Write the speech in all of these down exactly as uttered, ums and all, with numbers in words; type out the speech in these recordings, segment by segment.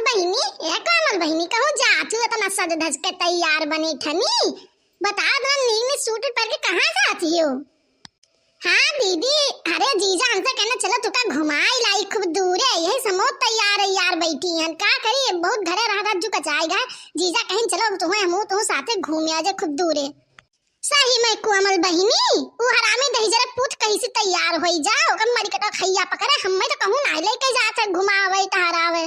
बहिनी, ए कोमल बहिनी, कहूँ जात हो इतना सज धज के तैयार बनी ठनी? बता दो, नीक नीक सूट पहन के कहाँ जात हो? हाँ दीदी, अरे जीजा हमसे कहना चलो तुका घुमाई लाई खूब दूरे, यही समोत तैयार है यार बैठी हन, का करी बहुत घरे रह रह जुका जाएगा। जीजा कहीं चलो तुहें हमू तुहू साथे घूमे आ जाए खूब दूरे। सही में कोमल बहिनी, उ हरामी दहिजरे पूत कहीं से तैयार होई जा, ओकर मरी कटो खैया पकड़े, हमें तो कहूँ ना लेके जात है घुमावे टहरावे।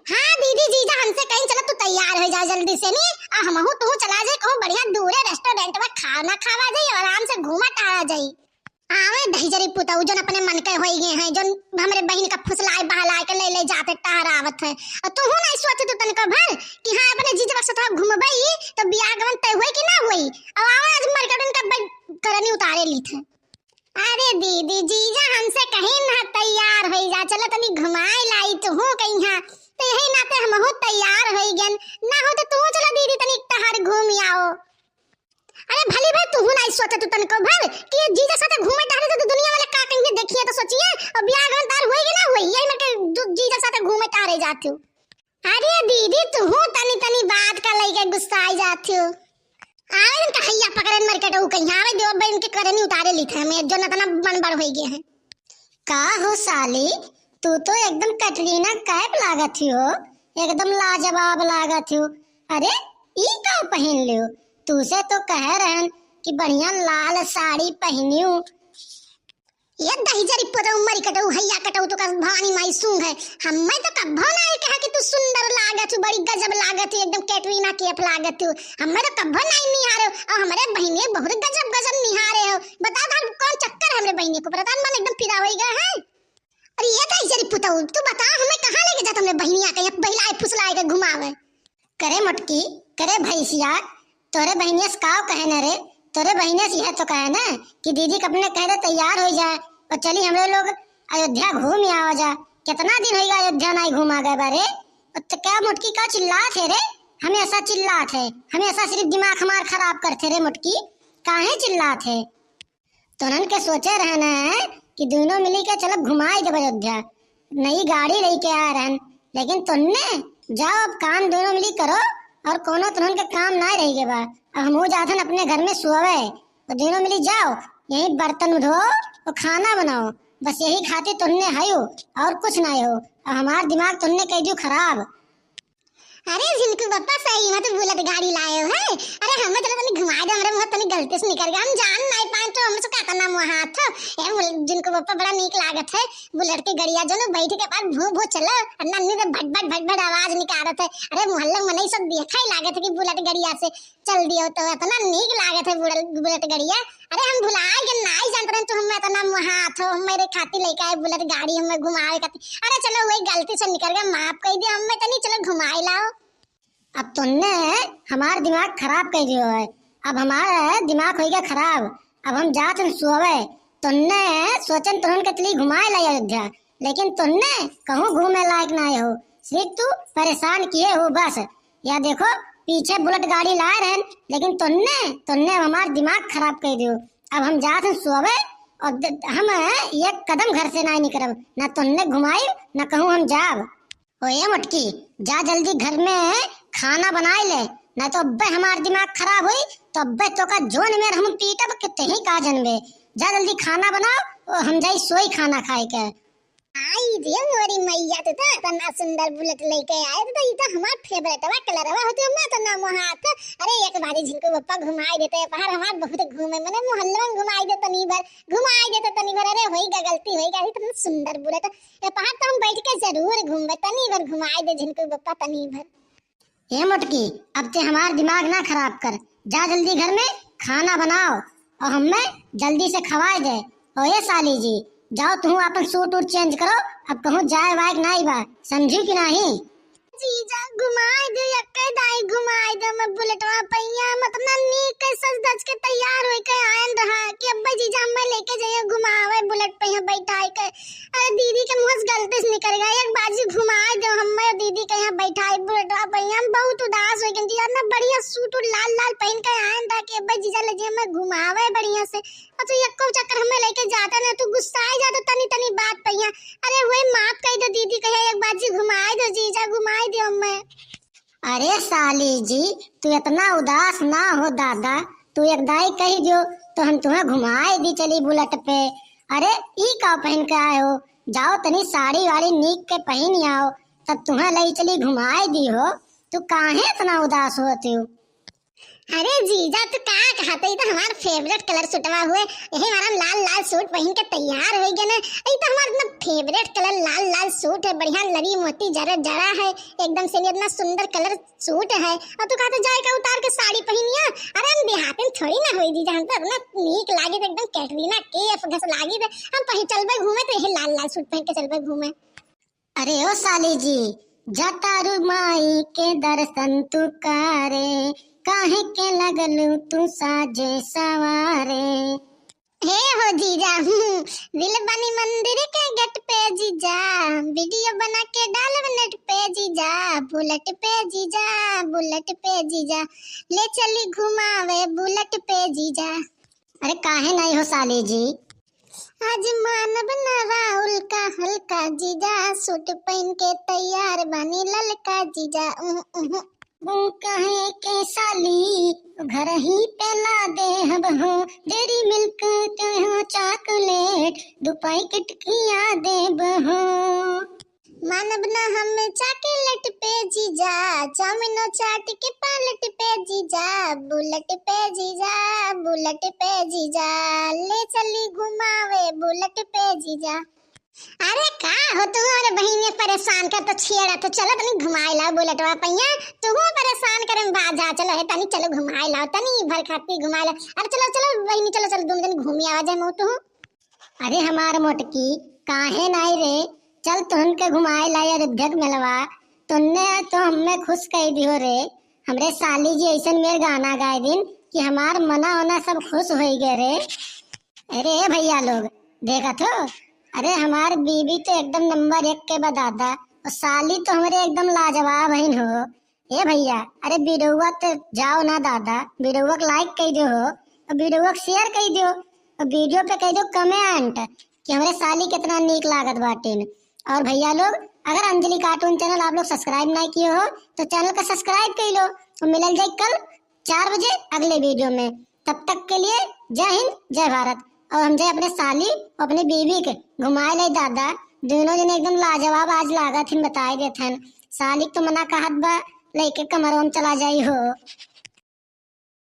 हाँ दीदी, जीजा हमसे कहीं चलो तू तैयार हो जा जल्दी से नी, और हमहू तू चला जाए कहूँ बढ़िया दूरे रेस्टोरेंट में खाना खावा जाए, आराम से घूमा टहरा जाए। आवे दहिजरी पुतऊ जोन अपने मन के होई गए हैं, जोन हमरे बहिन का फुसलाए बहलाए के ले ले जाते टहरावत है। और तू ना सोचे तू तनिको भर कि हाँ अपने जीजा के साथ घूमबई तो बियाह गवन तय होई कि ना होई। अब आवे आज मार्केट उनका बै-, करनी उतारे ली थे। अरे दीदी, जीजा हमसे कहीं ना तैयार होई जा, चलो तनी घुमाए लाई तू हूँ कहीं हाँ। तो यही नाते हमहू तैयार होई गन, ना हो तो तू चलो दीदी तनी टहर घूम आओ। अरे भली भाई, तू ना सोचे तू तनिको भर कि जीजा साथे घूमे टहरे तो दुनिया वाले का कहीं देखिए तो सोचिए, और बियाह गवन तार होई कि ना होई, यही में के दु-, जीजा साथे घूमे टहरे जाती हूँ। अरे दीदी, तू हूँ तनी तनी बात का लेके गुस्साई जाती हो। आवे इनका हैया पकड़न मार के डऊ कहीं आवे देव बहन के करनी उतारे ली थे, हमें जो नतना मन बड़ होई गए हैं। का हो साली, तू तो एकदम कटरीना कैफ लागत ही हो, एकदम लाजवाब लागत ही हो। अरे, ई का पहन लियो? तू से तो कह रहन कि बढ़िया लाल साड़ी पहनियो। ये दहिजरी पुतऊ मरी कटऊ हैया कटऊ तो का भवानी माई सूंघ है। हमें तो कब्बो नाई कहा कि तू सुंदर लागत हो, बड़ी गजब लागत हो, एकदम कैटरीना कैफ लागत हो। हमें तो कब्बो नाई निहारे हो, और हमरे बहिनी बहुत गजब गजब निहारे हो। बता दा कौन चक्कर है हमरे बहिनी को, बता मन एकदम फिदा होई गया है। अरे ये दहिजरी पुतऊ, तू बता हमें कहाँ लेके जात हमरे बहिनिया के, यहाँ बहिलाए फुसलाए के घुमावे। करे मोटकी, करे भैंसिया, तोरे बहिनिया से काव कहे न रे? तोरे बहिनिया से यह तो कहे न कि दीदी के अपने कह दे तैयार हो जाए और चली हमरे लोग अयोध्या घूम आवा जा। कितना दिन होइगा अयोध्या नाई घूमा गए बारे। और तो क्या मोटकी का चिल्लात है रे? हमेशा चिल्लात है, हमेशा सिर्फ दिमाग हमार खराब करते रे मोटकी, काहे चिल्लात है? तोहन के सोचे रहन है कि दोनों मिली के चलब घुमाई देब अयोध्या, नई गाड़ी लेके आ रहन, लेकिन तोहने जाओ अब काम दोनों मिली करो और कोनो तोहन के काम ना रह गए बा। अब हमहू जाथन अपने घर में सोवे, और दोनों मिली जाओ यहीं बर्तन धो और खाना बनाओ, बस यही खातिर तोहने हयो और कुछ ना हो। अब हमार दिमाग तोहने कह दियो खराब। अरे झिनकू बप्पा, सही में तो बुलेट गाड़ी लाए हो है। अरे हमें चलो तनी घुमाए दे, हमरे मुँह तनी गलती से निकल गया, हम जान नहीं पाए तो हमसे का करना मुँह हाथ हो। ए बुल-, झिनकू बप्पा बड़ा नीक लागत है बुलेट के गड़िया, जो बैठ के पास भू भू चलो, और नन्नी तो भट भट भट भट आवाज निकालत है। अरे मोहल्ला में नहीं सब देखा ही लागत है कि बुलेट गड़िया से चल दियो तो इतना नीक लागत है बुलेट, बुलेट गड़िया। अरे हम भुला के नाई जानत रहे तू हमें इतना मुँह हाथ हो, हमारे खातिर लेके आए बुलेट गाड़ी हमें घुमावे खातिर। अरे चलो वही गलती से निकल गया, माफ कर दे हमें तनी, चलो घुमाए लाओ। अब तुमने हमार दिमाग खराब कर दियो है, अब हमारा दिमाग हो गया खराब, अब हम जात हन सोवे। तुमने सोचन तुरंत के तली घुमाए लाई अयोध्या, लेकिन तुमने कहूँ घूमे लायक ना हो, सिर्फ तू परेशान किए हो बस। या देखो पीछे बुलेट गाड़ी लाए रहन, लेकिन तुमने तुमने हमार दिमाग खराब कर दियो। अब हम जात हन सोवे और द-, हम एक कदम घर से ना निकलब, ना तुमने घुमाई ना कहूँ हम जाब। ओए मोटकी, जा जल्दी घर में खाना बनाए ले, ना तो अब्बे हमार दिमाग खराब होई, तो अब्बे तो का जोन में हम पीटब के तेही का जनबे। जा जल्दी खाना बनाओ, ओ हम जाई सोई खाना खाए के। आई रे मोरी मैया, तू तो इतना सुंदर बुलेट लेके आए, तू तो ई तो हमार फेवरेटवा कलरवा होती, हमें तो ना मोहात। अरे एक बारी झिनकू बप्पा घुमाई देते, पहाड़ हमार बहुत घूमे, मने मोहल्ला में घुमाई दे तनी भर, घुमाई देते तनी भर। अरे होई गा गलती, होई गा, इतना सुंदर बुलेट। ए पहाड़ तो हम बैठ के जरूर घूमबे, तनी भर घुमाई दे झिनकू बप्पा, तनी भर। ए मोटकी, अब ते हमार दिमाग ना खराब कर, जा जल्दी घर में खाना बनाओ और हमें जल्दी से खवाए दे। और ए साली जी, जाओ तुम अपन सूट वूट चेंज करो, अब कहूँ जाए वाए के नाई बा, समझी कि नाही? जीजा घुमाए दे, यक्के दाई घुमाए दे, मैं बुलेटवा पहिया, हम इतना नीक के सज धज के तैयार होई के आयन रहा कि अब्बे जीजा हमें लेके जाइए घुमावे बुलेट पहिया बैठाए के। अरे दीदी के मुँह से गलती से निकल गया, एक बाजी घुमाए दो हमें दीदी के यहाँ बैठाए बुलेटवा पहिया, हम बहुत उदास हो गए जीजा, इतना बढ़िया सूट वूट लाल लाल पहन के आयन रहा कि अब्बे जीजा ले जाइए हमें घुमावे बढ़िया से। और तू यक्को चक्कर हमें लेके जाता ना, तू गुस्साए जाता तनी तनी बात पहिया। अरे वही माफ कर दो दीदी, कहे एक बाजी घुमाए दो जीजा, अरे साली जी, तू इतना उदास ना हो दादा, तू एक दाई कही दियो तो हम तुम्हें घुमाए दी चली बुलेट पे। अरे ई का पहन के आए हो, जाओ तनी साड़ी वाड़ी नीक के पहन आओ, तब तुम्हें लई चली घुमाए दी हो। तू काहे इतना उदास होती हो? अरे जीजा, तू का कहत है, ई तो हमार फेवरेट कलर सूटवा हुए, यही हमारा लाल लाल सूट पहन के तैयार हो गए ना। ई तो हमार इतना फेवरेट कलर लाल लाल सूट है, बढ़िया लड़ी मोती जरा जरा है, एकदम से इतना सुंदर कलर सूट है। और तू कहते जाए का उतार के साड़ी पहनिया? अरे हम देहात में थोड़ी ना होई जीजा, हम तो इतना नीक लागे थे, एकदम कैटरीना कैफ घस लागे थे। हम पहन चलबे घूमे तो यही लाल लाल सूट पहन के चलबे घूमे। अरे ओ साली जी, जातारू माई के दर्शन तू करे, काहे के लगलू तू साजे सवारे। हे हो जीजा, हम्म, दिल बनी मंदिर के गेट पे जीजा, वीडियो बना के डालब नेट पे जीजा, बुलेट पे जीजा, बुलेट पे जीजा, ले चली घुमावे बुलेट पे जीजा। अरे काहे नहीं हो साली जी? आज मानब ना राहुल का हल्का जीजा, सूट पहन के तैयार बानी ललका जीजा। उह, उह। वो कहे के साली घर ही पे ला देहब हो, डेयरी मिल्क के हो चॉकलेट, दो पैकेट खिया देब हो। मानब ना हम चॉकलेट पे जीजा, चाउमीनो चाट के पालट पे जीजा, बुलेट पे जीजा, बुलेट पे जीजा, ले चली घुमावे बुलेट पे जीजा। अरे का हो तू, अरे बहिन ये परेशान कर तो छेड़ा तो चलो तनी घुमाए लाओ बुलेटवा पहिया, तू परेशान करे में बाजा, चलो हे तनी चलो घुमाए लाओ, तनी भर खाती घुमाए लाओ। अरे चलो चलो बहिनी चलो चलो दोनों जन घूमी आवा जाए मऊ तू। अरे हमार मोटकी, काहे नाई रे, चल तुहन के घुमाए लाई अयोध्या के मेलवा। तुन्ने तो हमें खुश कई दियो रे, हमरे साली जी ऐसन मेर गाना गाए दिन कि हमार मना ओना सब खुश होई गए रे। अरे ए भैया लोग, देखत हो, अरे हमार बीबी तो एकदम नंबर एक के बा दादा, और साली तो हमरे एकदम लाजवाब हइन हो। ए भैया, अरे वीडियोवा तो जाओ ना दादा, वीडियोवा के लाइक कई दो हो, और वीडियोवा के शेयर कई दो, और वीडियो पे कई दो कमेंट कि हमरे साली कितना नीक लागत बाटिन। और भैया लोग, अगर अंजलि कार्टून चैनल आप लोग सब्सक्राइब नहीं किए हो तो चैनल का सब्सक्राइब कर लो। और मिलल जाए कल चार बजे अगले वीडियो में। तब तक के लिए जय हिंद, जय भारत। और हम जाए अपने साली और अपने बीबी के घुमाए ले दादा, दोनों जने एकदम लाजवाब आज लागत हिन, बताए देत हन। साली के तो मना कहत बा, लइके कमरवा में चला जाई हो।